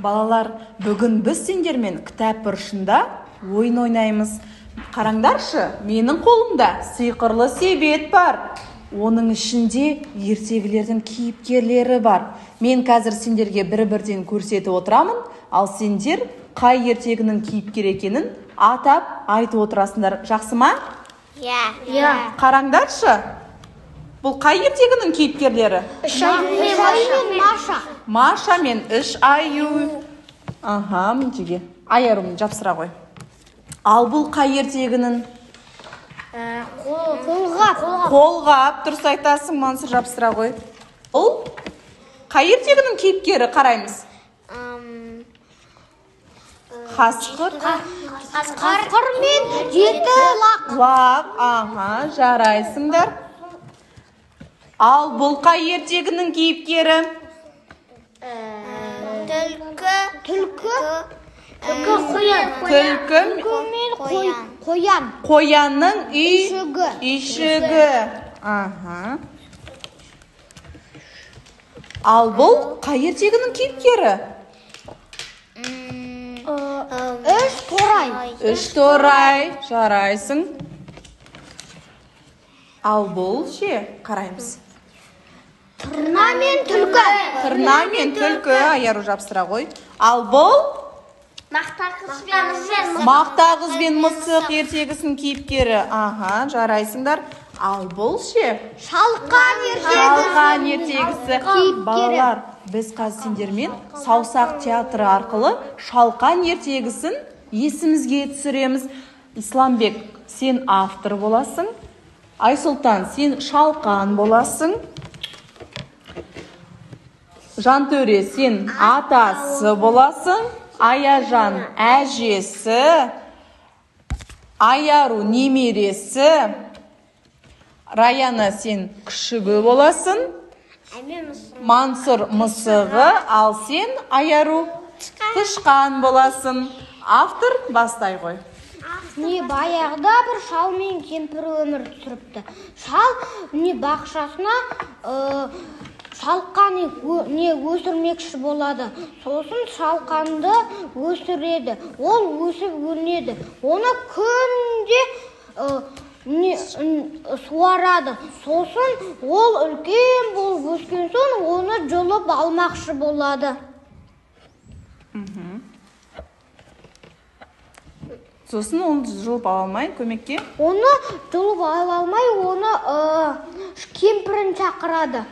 Балалар, бүгін біз сендермен кітап бұрышында ойын ойнаймыз. Қараңдаршы, менің қолымда сиқырлы себет бар. Оның ішінде ертегілердің кейіпкерлері бар. Мен қазір сендерге бір-бірден көрсетіп отырамын, ал сендер қай ертегінің кейіпкері екенін атап айтып отырасыңдар. Жақсы ма? Иә. Иә. Қараңдаршы. Бұл қай ертегінің кейіпкерлері? Үш аю мен Маша. Маша мен үш аю. Аха, мына Айарум жапсыра ғой. Ал бұл қай ертегінің? Қолғап. Қолғап, дұрыс айтасың, Мансұр, жапсыра ғой. Бұл қай ертегінің кейіпкері қараймыз? Қасқыр. Қасқыр мен жеті лақ. Лақ, аха, жарайсыңдар. Ал бұл қай ертегінің кейіпкері? Түлкі. Түлкі. Түлкі қоян. Түлкі мен қоян. Қоянның үйшігі. Үйшігі. Аха. Ал бұл қай ертегінің кейіпкері? Үш торай. Үш торай. Жарайсың. Ал бұл ше, қараймыз. Тырна мен түлкі. Тырна мен түлкі, Аяру жапсыра ғой. Ал бұл? Мақта қыз бен мысық. Мақта қыз бен мысық ертегісінің кейіпкері. Аха, жарайсыңдар. Ал бұл ше? Шалқан ертегісі. Шалқан ертегісі. Балалар, біз қазір сендермен саусақ театры арқылы Шалқан ертегісін есімізге түсіреміз. Исламбек, сен автор боласың. Айсұлтан, сен Шалқан боласың. Жантөре, сен атасы боласың. Аяжан әжесі. Аяру немересі. Раяна, сен күшігі боласың. Мансұр мысығы, ал сен, Аяру, тышқан боласың. Автор бастай ғой. Не баяғыда бір шал мен кемпір өмір сүріпті. Шал не бақшасына шалқан не өсірмекші болады. Сосын шалқанды өсіреді. Ол өсіп өнеді. Оны күнде суарады. Сосын ол үлкен болып өскен соң оны жұлып алмақшы болады. Сосын оны жұлып ала алмай, көмекке? Оны жұлып ала алмай, оны кемпірін шақырады.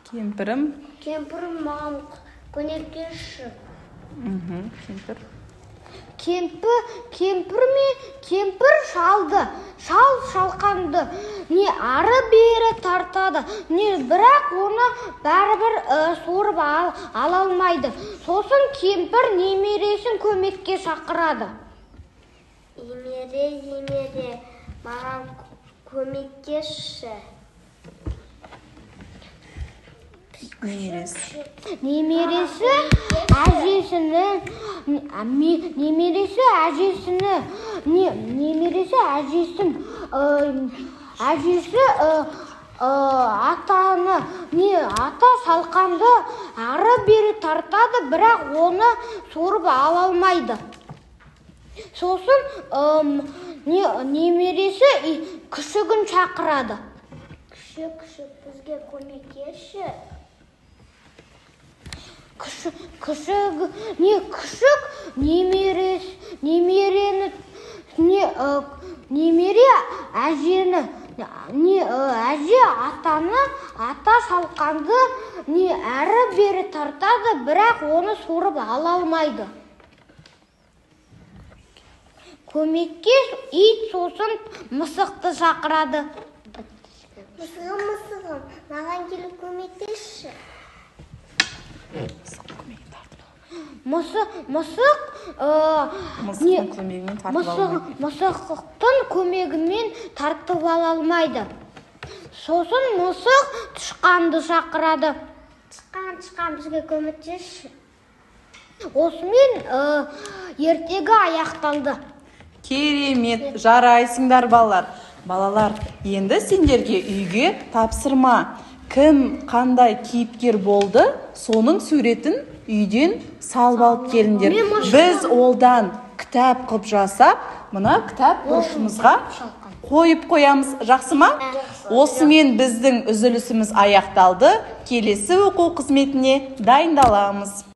Кемпірім? Кемпірім маған көмектесші. Кемпір. Кемпір шалды. Шал шалқанды. Не ары бері тартады. Не бірақ оны бәрібір сорып ала алмайды. Сосын кемпір немересін көмекке шақырады. Немере, немере, маған көмектесші. Немересі. Немересі әжесіні, немересі әжесіні, немересі әжесін, әжесі атаны, не ата шалқанды ары бері тартады, бірақ оны сорып ала алмайды. Сосын немересі күшігін шақырады. Күшік, күшік, бізге көмектесші. Күшік, не күшік, немерені, немере әжені, не әже атаны, ата шалқанды не әрі бері тартады, бірақ оны сорып ала алмайды. Көмекке ит, сосын мысықты шақырады. Мысығым, мысығым, маған келіп көмектесші. Мысықтың көмегімен тартып ала алмайды. Сосын мысық тышқанды шақырады. Тышқан, тышқан, бізге көмектесші. Осымен ертегі аяқталды. Керемет, жарайсыңдар, балалар. Балалар, енді сендерге үйге тапсырма. Кім қандай кейіпкер болды, соның суретін Үйден салып алып келіңдер. Біз олдан кітап қылып жасап, мына кітап бұрышымызға қойып қоямыз. Жақсы ма? Осымен біздің үзілісіміз аяқталды. Келесі оқу қызметіне дайындаламыз.